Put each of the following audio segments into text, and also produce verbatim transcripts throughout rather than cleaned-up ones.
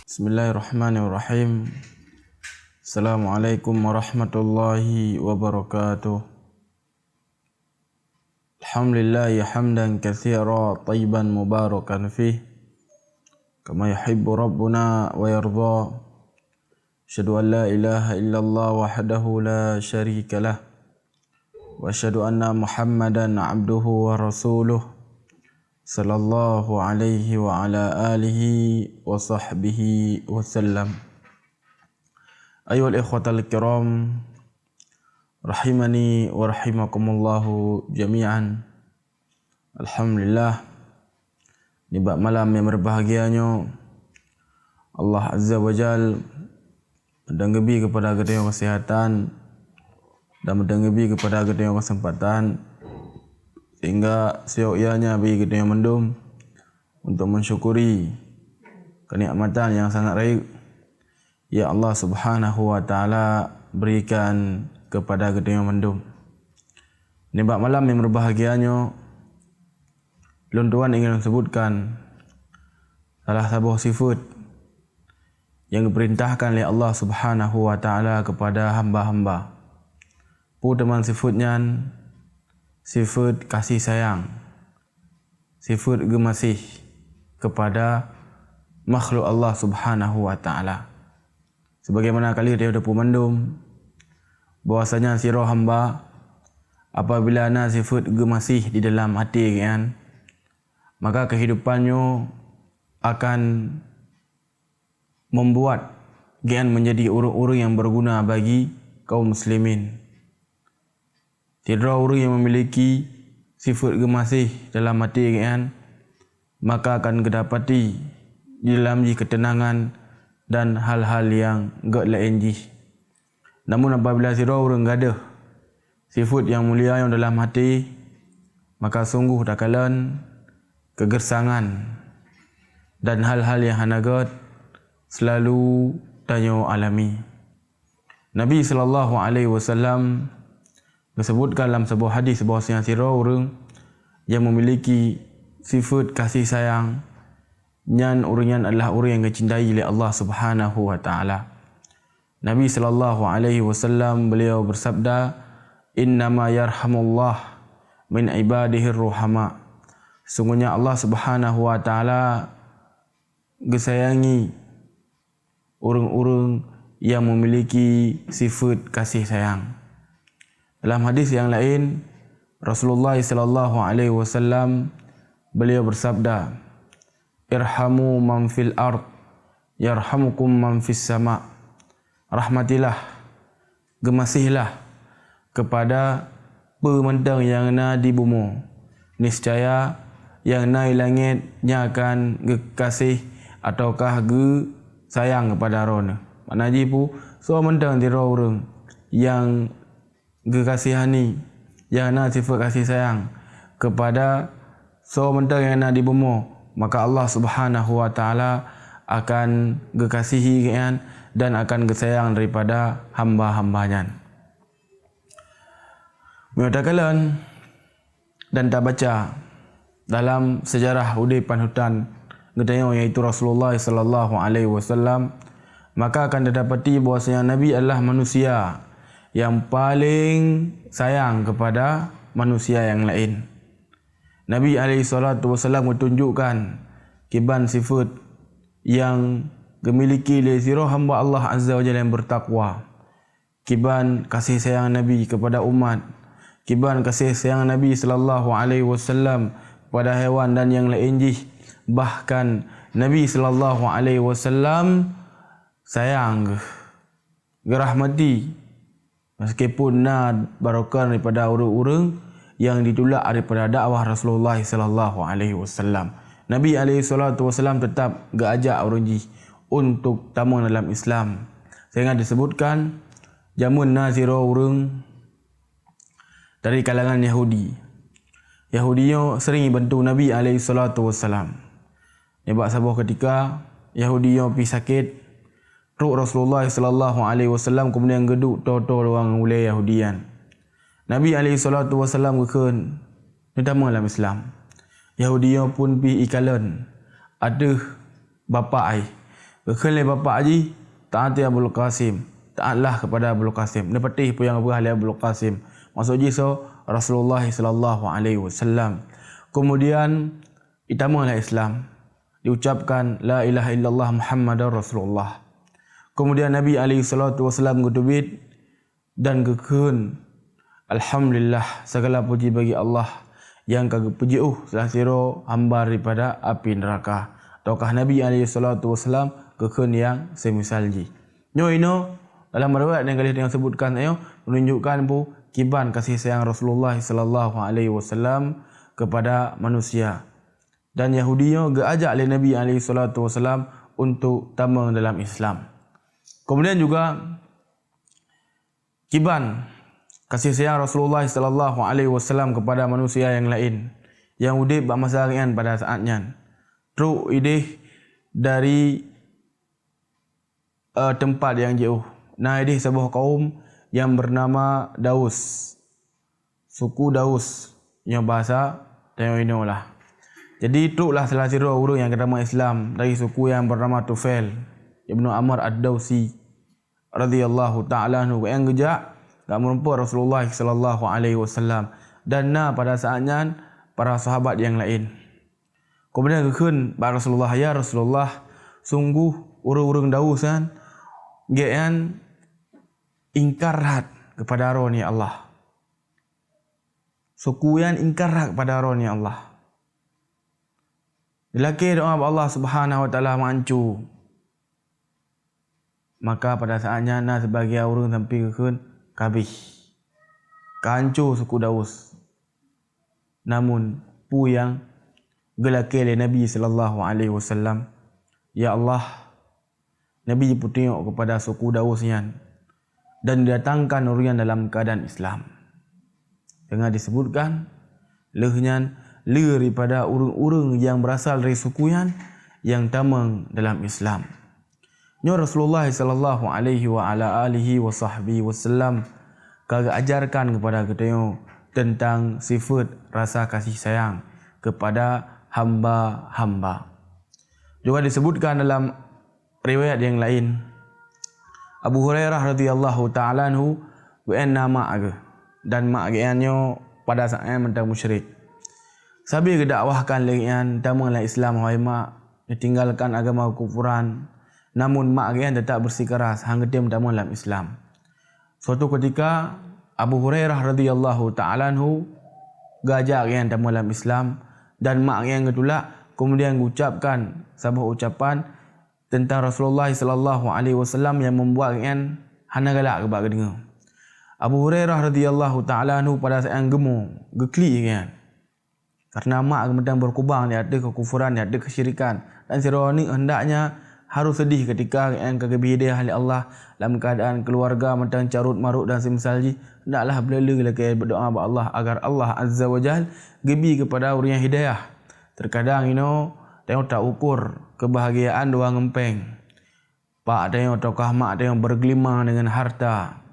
Bismillahirrahmanirrahim. Assalamualaikum warahmatullahi wabarakatuh. Alhamdulillah, hamdan katsira thayyiban mubarakan fih, kama yuhibbu rabbuna wa yarda. Asyhadu an la ilaha illallah wahdahu la syarika lah, wa asyhadu anna Muhammadan abduhu wa rasuluh, sallallahu alaihi wa ala alihi wa sahbihi wa sallam. Ayuhal ikhwatal kiram, rahimani wa rahimakumullahu jami'an. Alhamdulillah, nibak malam nyang berbahagia nyoe, Allah Azza wa Jal dan geubri kepada geutanyoe kesehatan dan meuteungeubri kepada geutanyoe kesempatan, sehingga siok ianya bagi geutanyoe mandum untuk mensyukuri kenikmatan yang sangat rayeuk yang Allah Subhanahu wa Taala berikan kepada geutanyoe mandum. Nibak malam yang berbahagia nyoe, lôn tuan ingin sebutkan salah saboh sifat yang diperintahkan oleh Allah Subhanahu wa Taala kepada hamba-hamba. Peue teuma sifat nyan? Sifat kasih sayang, sifat geumaséh kepada makhluk Allah Subhanahu wa Taala. Sebagaimana ka lheueh teupeue mandum, bahwasanya sidroe hamba apabila na sifat geumaséh di dalam até geuhnyan, maka kehidupan nyoe akan membuat geuhnyan menjadi ureuëng-ureuëng yang berguna bagi kaum muslimin. Sidroe ureuëng yang memiliki sifat geumaséh dalam até geuhnyan, maka akan geudapati di dalam jih keuteunangan dan hal-hal nyang gét laén jih. Namun apabila sidroe ureuëng gadôh sifat nyang mulia nyoe dalam até, maka sunggoh takalon keugeusangan dan hal-hal nyang hana gét selalu tanyoe alami. Nabi sallallahu alaihi wasallam geusebutkan lam saboh hadis bahwasanya sidroe ureuëng yang memiliki sifat kasih sayang, nyan ureuëng nyan adalah ureuëng yang geucintai lé Allah Subhanahu wa Taala. Nabi sallallahu alaihi wasallam beliau bersabda, "Innama yarhamullah min ibadihir ruhama." Sungguhnya Allah Subhanahu wa Taala geusayangi ureuëng-ureuëng yang memiliki sifat kasih sayang. Dalam hadis yang lain, Rasulullah sallallahu alaihi wasallam beliau bersabda, "Irhamu man fil ard, yarhamukum man fis sama." Rahmatilah, geumaséhlah kepada peue mantong nyang na di bumoe. Niscaya nyang na di langét nyan akan geukaséh ataukah geusayang kepada droeneuh. Makna jih peue? Soe mantong sidroe ureuëng nyang geukasihani, nyang na sifat kasih sayang kepada soe mantong nyang na di bumoe, maka Allah Subhanahu wa Taala akan geukasihi geuhnyan dan akan geusayang daripada hamba-hamba nyan. Meunyoe takalon dan tabaca dalam sejarah udeb panutan geutanyoe, yaitu Rasulullah sallallahu alaihi wasallam, maka akan tadapati bahwasanya Nabi adalah manusia yang paling sayang kepada manusia yang lain. Nabi alaihi salatu wasallam geutunjukkan kiban sifat yang geumiliki lé sidroe hamba Allah Azza wa Jalla yang bertakwa. Kiban kasih sayang Nabi kepada umat, kiban kasih sayang Nabi sallallahu alaihi wasallam kepada hewan dan yang lain jih. Bahkan Nabi sallallahu alaihi wasallam sayang geuh, geurahmati, meskipun na barokon daripada ureuëng-ureuëng yang ditulak daripada dakwah Rasulullah sallallahu alaihi wasallam. Nabi alaihi salatu wasallam tetap geuajak ureuëng jih untuk tamong dalam Islam. Sehingga disebutkan, jameun na sidroe ureuëng dari kalangan Yahudi. Yahudi nyoe sering bantu Nabi alaihi salatu wasallam. Nibak saboh keutika, Yahudi nyoe pih sakét, trok Rasulullah sallallahu alaihi wasallam, kemudian geuduek toe-toe luwang ulée Yahudi nyan. Nabi alaihi salatu wasallam geukheun, "Neutamong lam Islam." Yahudi nyoe pun pih ikalon ateueh bapak ai. Geukheun lé bapak jih, "Taati Abul Qasim, taatlah kepada Abul Qasim." Neupatéh peue nyang geupeugah lé Abul Qasim. Maksud jih soe? Rasulullah sallallahu alaihi wasallam. Kemudian, itamong lam Islam, diucapkan, "La ilaha illallah Muhammadar Rasulullah." Kemudian Nabi alaihi salatu wasallam geuteubiet dan geukheun, "Alhamdulillah, segala puji bagi Allah nyang ka geupeujeuôh salah sidroe hamba daripada api neuraka." Ataukah Nabi alaihi salatu wasallam geukheun nyang semisal jih. Nyoe inoe dalam riwayat nyang ka lheueh tanyoe sebutkan nyoe menunjukkan peue? Kiban kasih sayang Rasulullah sallallahu alaihi wasallam kepada manusia. Dan Yahudi nyoe geuajak lé Nabi alaihi salatu wasallam untuk tamong dalam Islam. Kemudian juga kiban kasih sayang Rasulullah sallallahu alaihi wasallam kepada manusia nyang laén nyang udeb bak masa nyan pada saat nyan. Trok idéh dari eh, teumpat nyang jiôh. Na idéh saboh kaum nyang beunama Daus. Suku Daus, nyoe bahasa tanyoe inoe lah. Jadi, troklah salah sidroe ureuëng nyang geutamong Islam dari suku nyang beunama Tufail ibnu Amr Ad-Dausi radhiyallahu ta'ala anhu, nyang geujak gak meurumpok Rasulullah sallallahu alaihi wasallam, dan na pada saat nyan para sahabat nyang laén. Keumudian geukheun bak Rasulullah, "Ya Rasulullah, sunggoh ureuëng-ureuëng Daus nyan, gét nyan ingkar that keupada Droeneuh, ya Allah. Suku nyan ingkar that keupada Droeneuh, ya Allah. Dilakée doá bak Allah Subhanahu wa Taala meuancu." Maka pada saat nyan na sibagian ureuëng sampoe geukheun, "Ka abéh, ka hanco suku Daus." Namun, peue nyang geulakée lé Nabi sallallahu alaihi wasallam? Ya Allah, Nabi jipeutunyok keupada suku Daus nyan dan didatangkan ureuëng nyan dalam keuadaan Islam. Teungoh disebutkan, lheueh nyan le daripada ureuëng-ureuëng nyang beurasal dari suku nyan nyang tamong dalam Islam. Nyoe Rasulullah sallallahu alaihi wa ala alihi wa sahbihi wasallam ka geuajarkan keupada geutanyoe teuntang sifeuet rasa kasih sayang keupada hamba-hamba. Juga disebutkan dalam riwayat nyang laén, Abu Hurairah radhiyallahu ta'ala anhu geuén na mak geuh, dan mak geuén nyoe pada saát nyan mantong musyrik. Sabe geudakwahkan lé geuén tamong lam Islam, wahai mak, neutinggalkan agama kekufuran, namun mak geuén teutap beusikeras hana geutem tamong lam Islam. Suatu keutika, Abu Hurairah radhiyallahu ta'ala anhu geuajak geuén tamong lam Islam, dan mak geuén geutulak, keumudian geucapkan saboh ucapan teuntang Rasulullah sallallahu alaihi wasallam nyang meubuet geuén hana galak keu bak geudeungoe. Abu Hurairah radhiyallahu ta'ala anhu pada saát nyan geumo, geuklik geuén. Karena mak geuh mantong beukubang di ateueh kekufuran, di ateueh kesyirikan, dan sidroe aneuk hendaknya harôh seudeh keutika geuén ka geubri hidayah lé Allah lam keuadaan keuluwarga mantong carôt-marôt dan seumisal jih. Hendaklah beu le-le lakée beudoá bak Allah agar Allah Azza wa Jal geubri keupada ureuëng nyan hidayah. Teukadang inoe tanyoe ta-ukur keubahagiaan dua ngon péng. Pak tanyoe ataukah mak tanyoe beurgeulimang deungon hareuta.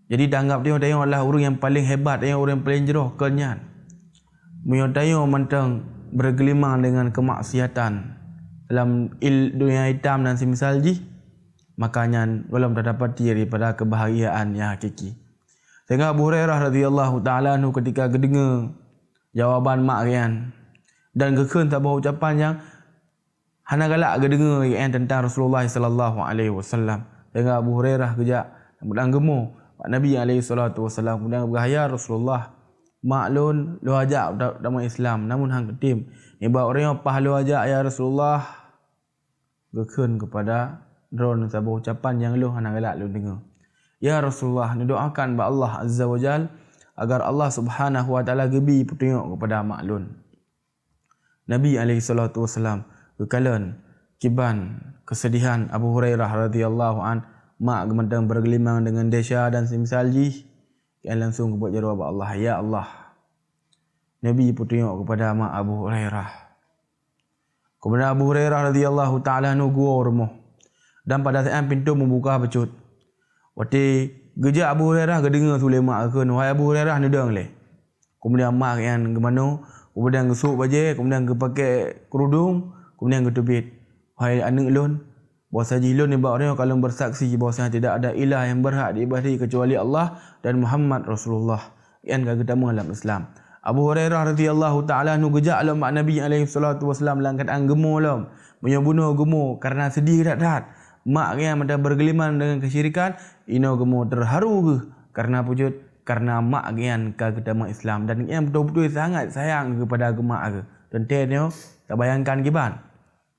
Jadi, tanggab tanyoe, tanyoe adalah ureuëng nyang paleng hebat, tanyoe ureuëng nyang paleng jroh keu nyan. Meunyoe tanyoe mantong beurgeulimang deungon keumaksiatan lam il-, donya itam dan seumisal jih, maka nyan gohlom tadapati daripada keubahagiaan nyang hakiki. Sehingga Abu Hurairah radhiyallahu ta'ala anhu keutika geudeungoe jawaban mak geuén dan geukheun saboh ucapan nyang hana galak geudeungoe geuén teuntang Rasulullah sallallahu alaihi wasallam. Sehingga Abu Hurairah geujak dan geumo bak Nabi alaihi salatu wasallam, keumudian geupeugah, "Ya Rasulullah, mak lôn lôn ajak ta-, tamong Islam, namun han geutem. Nibak ureuëng nyoe paih lôn ajak, ya Rasulullah, geukheun keupada droeneuh saboh ucapan nyang lôn hana galak lôn deungoe. Ya Rasulullah, neudoakan bak Allah Azza wa Jal agar Allah Subhanahu wa Taala geubri peutunyok keupada mak lôn." Nabi alaihi salatu wasallam geukalon kiban keuseudihan Abu Hurairah radhiyallahu anh, mak geuh mantong beurgeulimang deungon desya dan seumisal jih, geuén langsong geubuet jaroe bak Allah, "Ya Allah, neubri peutunyok keupada mak Abu Hurairah." Keumudian Abu Hurairah radhiyallahu ta'ala anhu geuwoe u rumoh, dan pada saát nyan pintoe meubuka bacut. Watée geujak Abu Hurairah geudeungoe su lé mak geukheun, "Wahai Abu Hurairah, neudong lé." Keumudian mak geuén geumanoe, keumudian geusôk bajée, keumudian geupaké keurudong, keumudian geuteubiet. "Wahai aneuk lôn, bahwasanya lôn nibak uroe nyoe ka lôn bersaksi bahwasanya tidak ada ilah yang berhak diibadati kecuali Allah dan Muhammad Rasulullah." Nyan ka geutamong lam Islam. Abu Hurairah radhiyallahu ta'ala anhu geujak lom bak Nabi alaihi salatu wasallam lam keuadaan geumo lom. Meunyoe bunoe geumo karena sedih that-that. Mak geuh mantong bergelimang dengan kesyirikan, inoe geumo terharu geuh karena peue jeuet, karena mak geuh ka geutamong Islam dan geuh beutôi-beutôi sangat sayang kepada geumak geuh. Teuntée nyoe tabayangkan kiban.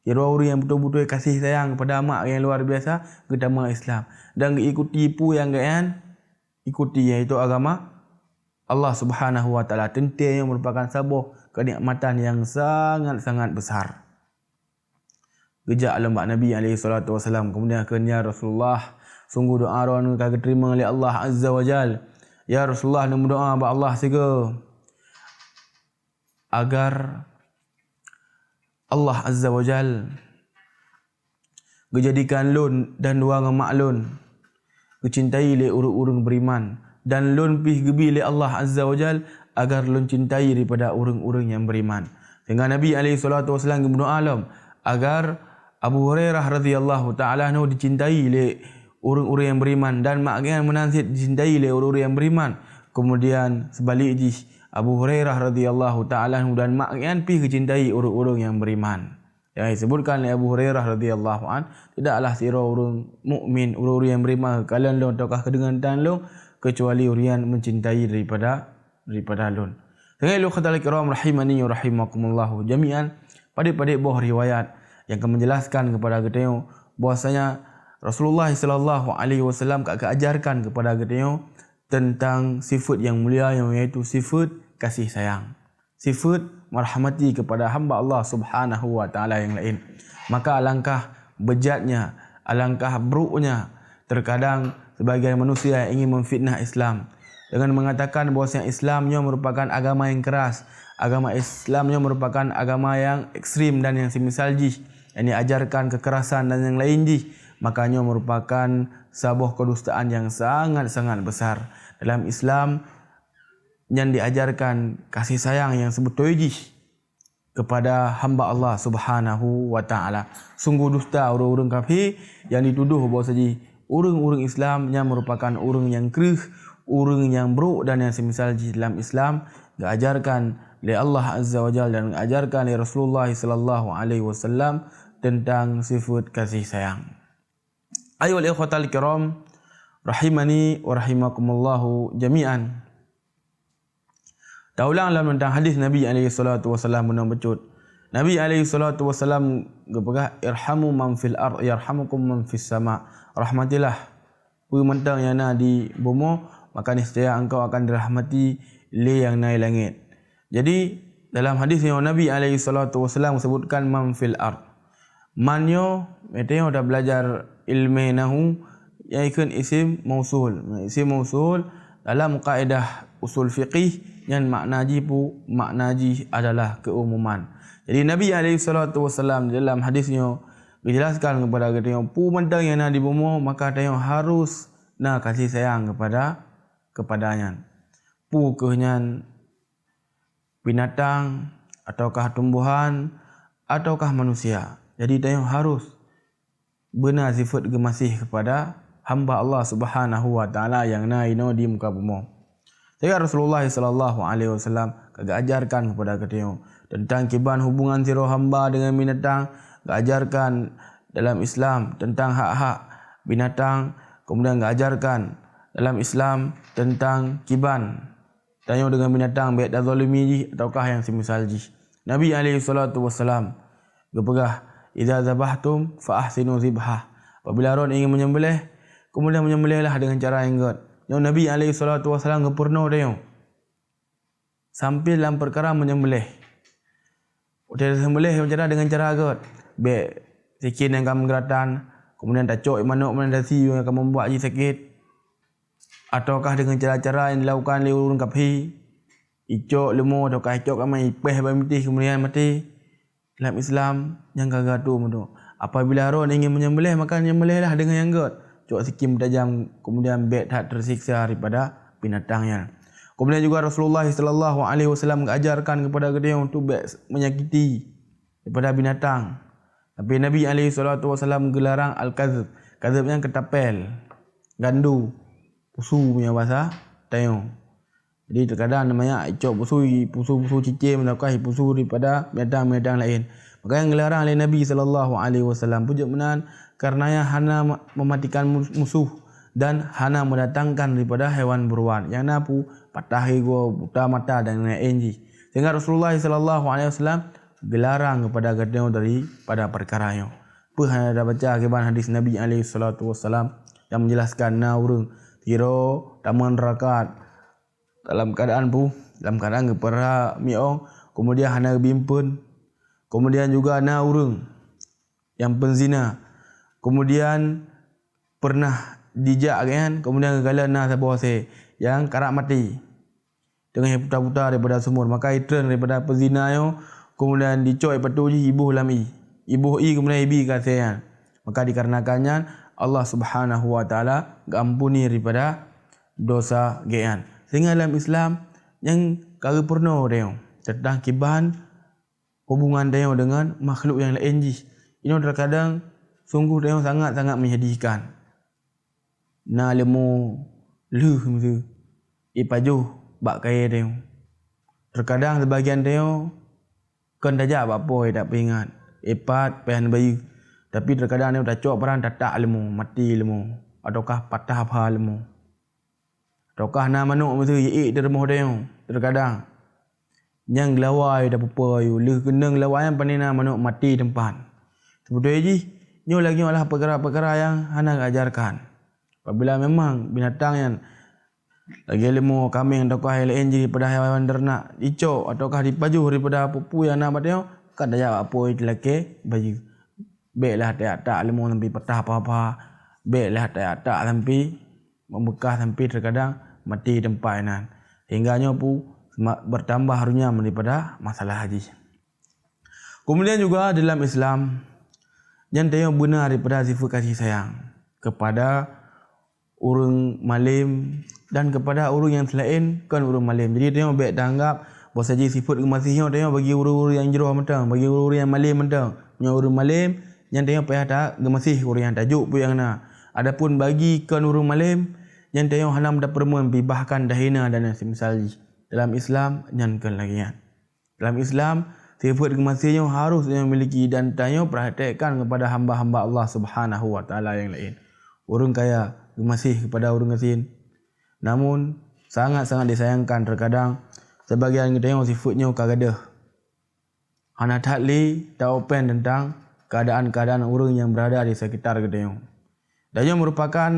Sidroe ureuëng nyang beutôi-beutôi kasih sayang kepada mak nyang luar biasa geutamong Islam dan geuikuti peue nyang geuian ikuti, yaitu agama Allah Subhanahu wa Taala. Teuntée nyoe merupakan saboh kenikmatan nyang sangat-sangat besar. Geujak lom bak Nabi alaihi salatu wasallam, kemudian kheun, "Ya Rasulullah, sungguh doa droeneuh ka geuteurimong lé Allah Azza wa Jal. Ya Rasulullah, neumeudoa bak Allah sigoe agar Allah Azza wa Jal geujadikan lôn dan dua ngon mak lôn geucintai lé ureuëng-ureuëng beuriman, dan lôn pih geubi lé Allah Azza wa Jal agar lôn cintai daripada ureuëng-ureuëng nyang beuriman." Sehingga Nabi alaihi salatu wasallam geumeudoa lom agar Abu Hurairah radhiyallahu ta'ala anhu dicintai lé ureuëng-ureuëng nyang beuriman dan mak geuh meunan cit dicintai lé ureuëng-ureuëng nyang beuriman. Kemudian seubalik jih, Abu Hurairah radhiyallahu ta'ala anhu dan mak geuh pih geucintai ureuëng-ureuëng nyang beuriman. Nyang disebutkan lé Abu Hurairah radhiyallahu an, "Tidaklah sidroe ureuëng mukmin, ureuëng-ureuëng nyang beuriman geukalon lôn ataukah geudeungon tan lôn, keucuali ureuëng nyan meucintai daripada, daripada lôn." Teungoh lôn khawatir kiram rahimani wa rahimakumullahu jami'an, padit-padit boh riwayat nyang ka menjelaskan kepada geutanyoe bahwasanya Rasulullah sallallahu alaihi wasallam ka geuajarkan kepada geutanyoe tentang sifat nyang mulia, yaitu sifat kasih sayang, sifat merahmati kepada hamba Allah Subhanahu wa Taala nyang laén. Maka alangkah bejatnya, alangkah buruknya terkadang sebagian manusia ingin memfitnah Islam dengan mengatakan bahwasanya Islam nyoe merupakan agama yang keras, agama Islam nyoe merupakan agama yang ekstrim dan yang semisal jih, yang diajarkan kekerasan dan yang lain jih, maka nyoe merupakan saboh kedustaan yang sangat-sangat besar. Dalam Islam nyan diajarkan kasih sayang yang sebeutôi jih kepada hamba Allah Subhanahu wa Taala. Sungguh dusta ureuëng-ureuëng kafé nyang ditudoh bahwasanya ureuëng-ureuëng Islam nyan merupakan ureuëng nyang kreueh, ureuëng nyang brok dan nyang semisal jih dalam Islam geuajarkan lé Allah Azza wa Jalla dan geuajarkan lé Rasulullah sallallahu alaihi wasallam tentang sifat kasih sayang. Ayuhal ikhwatal kiram, rahimani wa rahimakumullahu jami'an. Taulang lom teuntang hadis Nabi alaihi salatu wasallam meunan bacut. Nabi alaihi salatu wasallam geupeugah, "Irhamu man fil ard, yarhamukum man fis sama." Rahmatilah peue mantong nyang na di bumoe, maka niscaya engkau akan dirahmati lé nyang na di langét. Jadi, dalam hadis nyoe Nabi alaihi salatu wasallam geusebutkan man fil ard. Man nyoe, meunyoe tabelajar ilmu nahu, nyang ikheun isim mausul. Isim mausul dalam kaedah usul fiqih nyan makna jih pu-, makna jih adalah keumuman. Jadi Nabi alaihi salatu wasallam dalam hadis nyoe geujelaskan kepada geutanyoe peue mantong nyang na di bumoe, maka tanyoe harus na kasih sayang kepada, kepada nyan. Peue keuh nyan binatang, ataukah tumbuhan, ataukah manusia. Jadi tanyoe harus beuna sifat geumaséh kepada hamba Allah Subhanahu wa Taala nyang na inoe di muka bumoe. Sehingga Rasulullah sallallahu alaihi wasallam ka geuajarkan kepada geutanyoe tentang kiban hubungan sidroe hamba dengan binatang, geuajarkan dalam Islam tentang hak-hak binatang, kemudian geuajarkan dalam Islam tentang kiban tanyoe deungon binatang, bék tazalimi jih ataukah nyang semisal jih. Nabi alaihi salatu wassalam geupeugah, "Idza zabahtum fa ahsinu zibhah." Apabila droe ingin menyembelih, kemudian menyembelihlah dengan cara yang gét. Nyoe Nabi alaihi salatu wassalam geupeurunoe tanyoe sampai lam peukara menyembelih. Watée seumeuleh cara dengan cara gét, bék sikin nyang ka meugeuratan, kemudian tacok manok meunan dasi nyang ka membuat jih sakét, ataukah dengan cara-cara yang dilakukan lé ureuëng kafé, icok leumo ataukah icok kamé ipéh bak meutéh kemudian maté. Dalam Islam nyang ka geuatoe meudoe. Apabila droe ingin menyembelih, maka nyembelihlah dengan nyang gét. Cok sikin tajam, kemudian bék that tersiksa daripada binatang nyan. Kemudian juga Rasulullah sallallahu alaihi wasallam geuajarkan kepada geutanyoe untuk bék menyakiti daripada binatang. Tapi Nabi alaihi salatu wasallam geularang al-kazib. Kazib nyan keutapel, gandu, pusu meunyoe basa tanyoe. Jadi, terkadang na manyak icok pusu, ipusu-pusu cicém, ataukah ipusu daripada binatang-binatang laén. Maka nyang geularang lé Nabi sallallahu alaihi wasallam. Peue jeuet meunan, kareuna nyan hana ma-, mematikan mus-, musuh dan hana mendatangkan daripada hewan buruan. Nyang na peue, patah gigoe, buta mata dan laén jih. Sehingga Rasulullah sallallahu alaihi wasallam geularang kepada geutanyoe daripada perkara nyoe. Peue hana tabaca kiban hadis Nabi alaihi salatu wasallam yang menjelaskan na ureuëng sidroe tamong neuraka dalam keadaan peue, dalam keadaan geupeura miong, kemudian hana geubimpeuen, kemudian juga na ureuëng nyang peuzina, kemudian pernah dijak geuh nyan, kemudian geukalon na saboh asèe nyang karap maté, teungoh buta-buta daripada sumur, maka itreun daripada peuzina nyoe, kemudian dicok ipatu jih iboh lam ié. Iboh ié kemudian ibi keu asèe nyan. Maka dikarenakan nyan, Allah Subhanahu wa Taala geuampuni daripada dosa geuh nyan. Sehingga dalam Islam, nyang ka geupeurunoe tanyoe teuntang kiban hubungan tanyoe deungon makhluk nyang laén jih. Inoe terkadang sungguh tanyoe sangat-sangat menyedihkan. Na leumô lheueh miseue ipajoh bak kayée tanyoe. Terkadang sibagian tanyoe kon tajak bak po i tapeuingat, ipat pih hana bayeue. Tapi terkadang tanyoe tacok barang tatak leumô, maté leumô, ataukah patah pha leumô. Ataukah na manok miseue jiék di rumoh tanyoe, terkadang nyang geulawa ayue tapeupo ayue, lheueh keunong geulawa nyan pane na manok maté teumpat. Seubeutôi jih, nyoe lagée nyoe adalah peukara-peukara nyang hana geuajarkan. Apabila memang binatang nyan lagée leumô, kaméng ataukah laén jih daripada hewan teurenak, dicok ataukah dipajoh daripada peue-peue nyang na bak tanyoe, kan tajak bak po i talakée bayeue. Bék lah tajak tak leumô sampai patah pha-pha, bék lah tajak tak sampai membekas sampai terkadang maté teumpat inan. Sehingga nyoe peue sema-, bertambah runyam daripada masalah jih. Kemudian juga dalam Islam, nyan tanyoe beuna daripada sifat kasih sayang kepada ureuëng malem dan kepada ureuëng nyang selaén kon ureuëng malem. Jadi tanyoe bék taanggab bahwa saji sifat geumaséh nyoe tanyoe bagi ureuëng-ureuëng nyang jroh mantong, bagi ureuëng-ureuëng nyang malem mantong. Meunyoe ureuëng malem, nyan tanyoe payah ta geumaséh ureuëng nyang tajok peue nyang na. Adapun bagi kon ureuëng malem, nyan tanyoe hana meudapeureumeun pih, bahkan tahina dan nyang seumisal jih. Dalam Islam, nyan kon lagée nyan. Dalam Islam, sifat geumaséh nyoe harus tanyoe miliki dan tanyoe praktekkan kepada hamba-hamba Allah Subhanahu wa Taala nyang laén. Ureuëng kaya geumaséh kepada ureuëng gasien. Namun, sangat-sangat disayangkan terkadang sebagian geutanyoe sifat nyoe ka gadôh. Hana that lé ta-open tentang keadaan-keadaan ureuëng nyang berada di sekitar geutanyoe. Dan nyoe merupakan,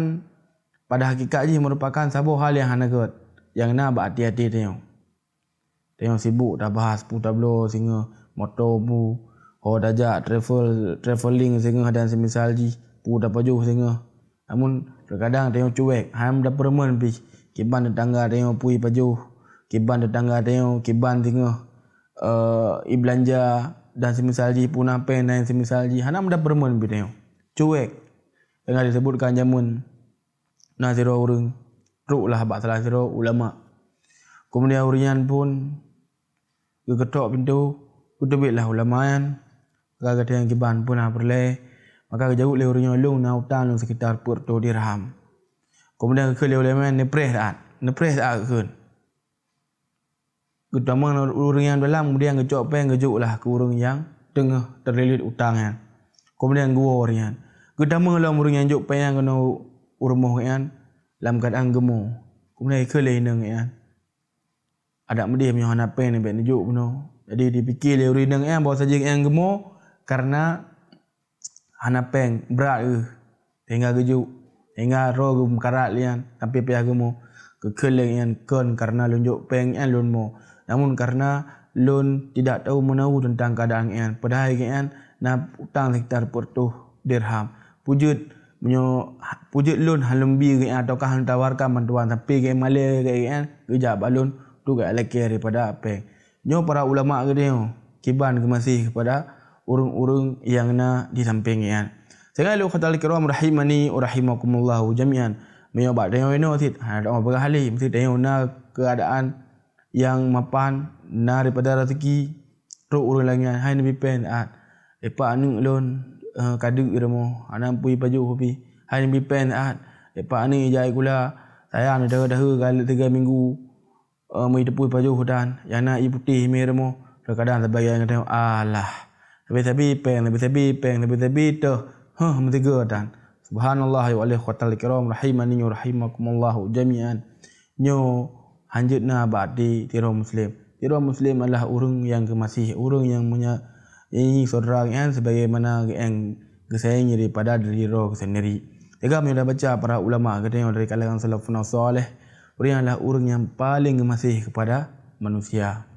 pada hakikat jih merupakan saboh hal nyang hana gét nyang na bak até-até tanyoe. Tanyoe sibuk tabahas peue tabloe singoh, moto peue, ho tajak travel, travelling singoh dan seumisal jih, peue tapajoh singoh. Namun, terkadang tanyoe cuek, hana meudapeureumeun pih kiban tetangga tanyoe peue ipajoh, kiban tetangga tanyoe kiban singoh, eh, ibeulanja dan seumisal jih, peue na péng dan seumisal jih, hana meudapeureumeun pih tanyoe. Cuek. Teungoh disebutkan jameun na sidroe ureuëng trok lah bak salah sidroe ulama. Kemudian ureuëng nyan pun geuketok pintoe, geuteubiet lah ulama nyan, maka geutanyoe kiban peue na peureulée, maka geujaweueb lé ureuëng nyoe, "Lôn na utang lôn sekitar peuet reutôh dirham." Kemudian geukheun lé ulama nyan, "Neupreh saát, neupreh saát," geukheun. Geutamong ureuëng nyang dalam, kemudian geucok péng geujok lah keu ureuëng nyang teungoh teurlilit utang nyan. Kemudian geuwoe ureuëng nyan. Geutamong lom ureuëng nyang jok péng nyan keunoe u rumoh geuh nyan lam keuadaan geumo. Kemudian geukheun lé inong geuh nyan, "Adak meudeh meunyoe hana péng, bék neujok bunoe." Jadi dipike lé ureuëng inong geuh nyan bahwa saji geuh nyan geumo kareuna hana péng, brat geuh, sehingga geujok, sehingga roh geuh meukarat lé nyan sampai payah geumo. Geukheun lé nyan, "Kon kareuna lôn jok péng nyan lôn mo, namun kareuna lôn tidak tahu meunau teuntang keuadaan nyan, padahai geuh nyan na utang sekitar peuet reutôh dirham. Peue jeuet meunyoe, peue jeuet lôn hana lôn bi geuh nyan ataukah hana lôn tawarkan bantuan sampai geuh nyan malée geuh nyan geujak bak lôn, tu geuh lakée daripada péng." Nyoe para ulama geutanyoe kiban geumaséh kepada ureuëng-ureuëng nyang na di sampéng geuh nyan. Sehingga lé ukhatal kiram rahimani wa rahimakumullahu jami'an. Meunyoe bak tanyoe inoe cit, hana tapeugah lé, meusti tanyoe na keuadaan nyang mapan, na daripada raseuki, trok ureuëng laén nyan, "Hai neubi péng saát, ipak aneuëk lôn, eh, kadeuk i rumoh, hana pui pajoh pih. Hai neubi péng saát, leupah aneuk ijak i sikula, sayang dahé-dahé galak tiga minggu, eh, meuteupeue pajoh dan, nyang na ié putéh mé rumoh, teukadang sibagian geutanyoe, alah, sabe-sabe péng, sabe-sabe péng, sabe-sabe teuh, heuh, meusigoe dan. Subhanallah, ya Allah, ikhwatal kiram, rahimani wa rahimakumullahu jami'an. Nyoe hanjeuet na bak até sidroe muslim. Sidroe muslim adalah ureuëng nyang geumaséh, ureuëng nyang meunya-, nyanyi syedara geuh nyan sebagaimana geuh nyan geusayang daripada diri droe geuh sendiri. Teuga meunyoe tabaca para ulama geutanyoe dari kalangan salafun saleh, ureuëng nyan adalah ureuëng nyang paleng geumaséh keupada manusia.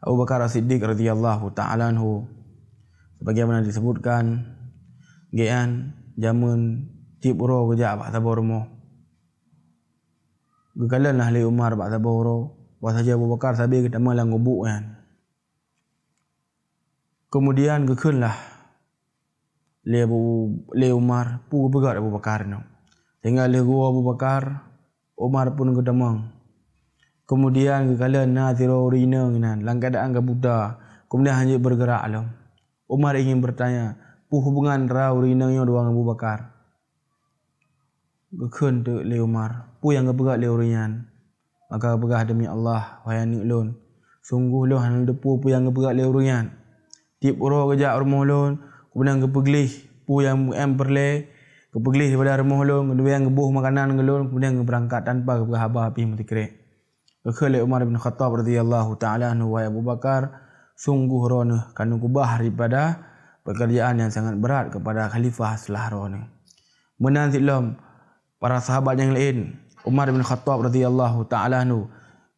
Abu Bakar As-Siddiq radhiyallahu ta'ala anhu, sebagaimana disebutkan, geuh nyan jameun tieb uroe geujak bak saboh rumoh. Geukalon lah lé Umar bak saboh uroe, bahwa saja Abu Bakar sabe geutamong lam gubuk nyan. Keumudian geukheun lah lé Abu, lé Umar, peue geupeugah Abu Bakar nyoe. Sehingga lheueh geuwoe Abu Bakar, Umar pun geutamong. Keumudian geukalon na sidroe ureuëng inong inan lam keuadaan geubuta, keumudian hana jeuet beureugerak lom. Umar ingin bertanya, peue hubungan antara ureuëng inong nyoe deungon Abu Bakar? Geukheun teuk lé Umar, peue nyang geupeugah lé ureuëng nyan? Maka geupeugah, "Demi Allah, wahai aneuk lôn, sunggoh lôn hana lôn teupeue peue nyang geupeugah lé ureuëng nyan. Tieb uroe geujak u rumoh lôn, keumudian geupeugleh peue nyang em peureulée, geupeugleh daripada rumoh lôn, keumudian geuboh makanan keu lôn, keumudian geubeurangkat tanpa geupeugah haba pih meusikrek." Geukheun lé Umar bin Khattab radhiyallahu ta'ala anhu, "Wahai Abu Bakar, sunggoh droeneuh ka neukeubah daripada peukeurjaan nyang sangat brat keupada khalifah seulaih droeneuh." Meunan cit lom, para sahabat nyang laén, Umar bin Khattab radhiyallahu ta'ala anhu,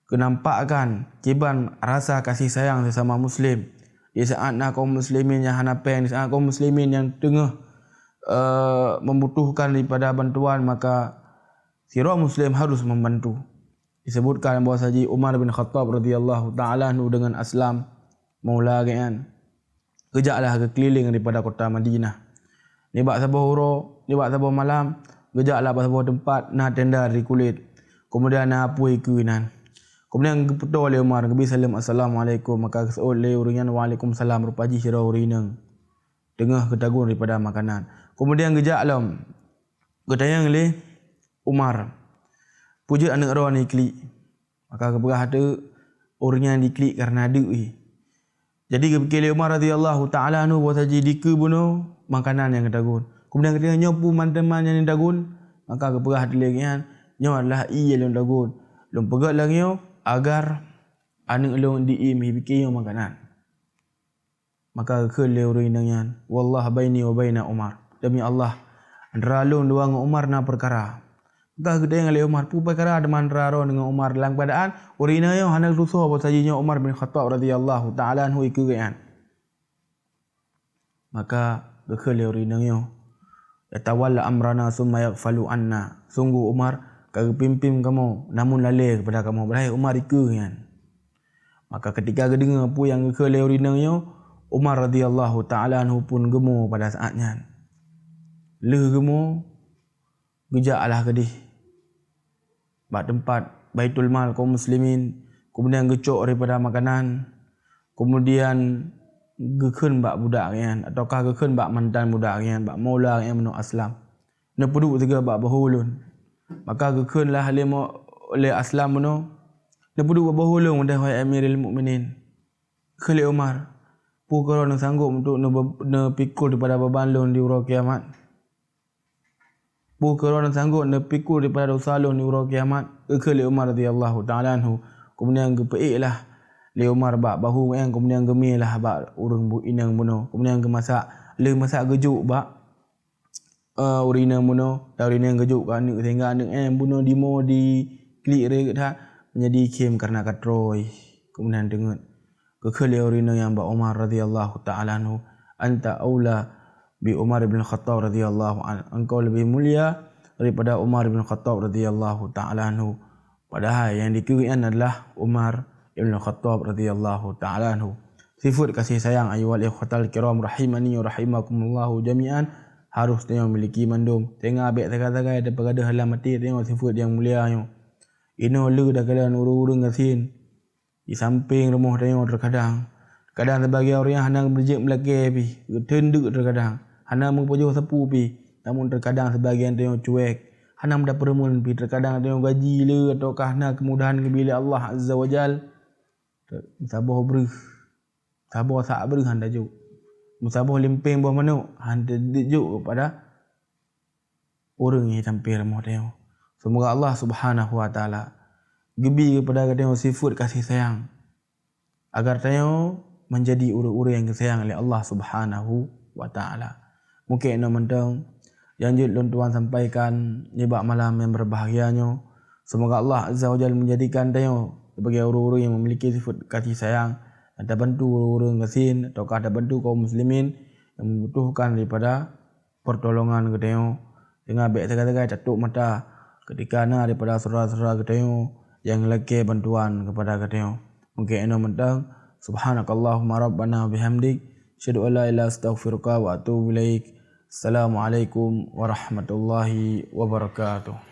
geunampakkan kiban rasa kasih sayang sesama muslim. Di saat na kaum muslimin nyang hana péng, di saat kaum muslimin nyang teungoh, eh, membutuhkan daripada bantuan, maka sidroe muslim harus membantu. Disebutkan bahwa saji Umar bin Khattab radhiyallahu ta'ala anhu dengan Aslam, maula geuh nyan, geujaklah geukeulileng daripada kota Madinah. Nibak saboh uroe, nibak saboh malam, geujaklah bak saboh teumpat na tenda dari kulét. Keumudian na apui keu inan. Keumudian geupeutoe lé Umar, geubi saleuem, "Assalamualaikum." Maka geuseuôt lé ureuëng nyan, "Waalaikumsalam." Rupa jih sidroe ureuëng inong teungoh geutagun daripada makanan. Keumudian geujak lom, geutanyong lé Umar, "Peue jeuet aneuk droeneuh iklik?" Maka geupeugah teuk, "Ureuëng nyan iklik kareuna deuk jih." Jadi geupike lé Umar radhiyallahu ta'ala anhu bahwa saji dikeue bunoe makanan nyang geutagun. Keumudian geutanyong, "Nyoe peue mantong nyang neutagun?" Maka geupeugah teuk lé geuh nyan, "Nyoe adalah ié lôn tagun. Lôn peugét lagée nyoe agar aneuk lôn di ié meuhibike nyoe makanan." Maka geukheun lé ureuëng inong nyan, "Wallah baini wa baina Umar." "Demi Allah, antara lôn dua ngon Umar na peukara." Maka geutanyong lé Umar, "Peue peukara teuma antara droeneuh ngon Umar?" Dalam keuadaan ureuëng inong nyoe hana geutusoe bahwa saji nyoe Umar bin Khattab radhiyallahu ta'ala anhu ikeue geuh nyan. Maka geukheun lé ureuëng inong nyoe, "Yatawalla amrana summa yaghfalu anna." Sunggoh Umar ka geupimpin kamoe, namun lalée keupada kamoe, padahai Umar ikeue nyan. Maka keutika geudeungoe peue nyang geukheun lé ureuëng inong nyoe, Umar radhiyallahu ta'ala anhu pun geumo pada saat nyan. Lheueh geumo, geujak alah keudeh bak teumpat Baitul Mal kaum muslimin, keumudian geucok daripada makanan, keumudian geukheun bak budak nyan, ataukah geukheun bak mantan budak nyan, bak maula nyan meunoe Aslam, "Neupeuduek sigoe bak bahu lôn." Maka geukheun lah lé mo-, lé Aslam meunoe, "Neupeuduek bak bahu lôn, wahai Amirul Mukminin." Geukheun lé Umar, "Peue keu droeneuh sanggob untuk neube-, neupikul daripada beban lôn di uroe kiamat? Peue keu droeneuh sanggob neupikul daripada desya lôn di uroe kiamat?" Geukheun lé Umar radhiyallahu ta'ala anhu. Keumudian geupeuék lah lé Umar bak bahu nyan, keumudian geumé lah bak ureuëng bu-, inong bunoe. Keumudian geumasak, lheueh masak geujok bak, eh, ureuëng inong bunoe, dan ureuëng inong geujok keu aneuk, sehingga aneuk nyan bunoe dimo diklik ré that, menjadi khém kareuna katroe. Keumudian teungeut. Geukheun lé ureuëng inong nyan bak Umar radhiyallahu ta'ala anhu, "Anta aula bi Umar bin Khattab radhiyallahu anhu." Engkau lebih mulia daripada Umar bin Khattab radhiyallahu ta'ala anhu. Padahai nyang dikeue nyan adalah Umar ibn Khattab radhiyallahu ta'ala anhu. Sifeut kasih sayang, ayyuhal ikhwatal kiram rahimani wa rahimakumullahu jami'an, harus tanyoe miliki mandum. Teungoh bék sagai-sagai tapeugadôh dalam até tanyoe sifeut nyang mulia nyoe. Inoe le takalon ureuëng-ureuëng gasien. Di sampéng rumoh tanyoe teukadang Kadang sibagian ureuëng hana beujeuet meulakée pih, geuteun deuk terkadang, hana meupajoh sapeue pih, namun terkadang sibagian tanyoe cuek, hana meudapeureumeun pih, terkadang tanyoe gaji le ataukah na keumudahan geubri lé Allah Azza wa Jal, meusaboh breuh, saboh sak breuh hana jok, meusaboh limpeng boh manok hana jok keupada ureuëng nyang sampai rumoh tanyoe. Seumoga Allah Subhanahu wa Taala geubri keupada geutanyoe sifeuet kasih sayang, agar tanyoe menjadi ureuëng-ureuëng nyang geusayang lé Allah Subhanahu wa Taala. Mungken inoe mantong nyang jeuet lôn tuan sampaikan nibak malam nyang berbahagia nyoe. Seumoga Allah Azza wa Jalla menjadikan tanyoe sebagai ureuëng-ureuëng nyang memiliki sifeuet kasih sayang dan tabantu ureuëng-ureuëng gasien ataukah tabantu kaum muslimin nyang membutuhkan daripada pertolongan geutanyoe, sehingga bék sagai-sagai tatôp mata ketika na daripada syedara-syedara geutanyoe nyang lakée bantuan keupada geutanyoe. Mungken inoe mantong, subhanakallahumma rabbana bihamdik, asyhadu an la ilaha illa anta, astaghfiruka wa atubu ilaik. Assalamualaikum warahmatullahi wabarakatuh.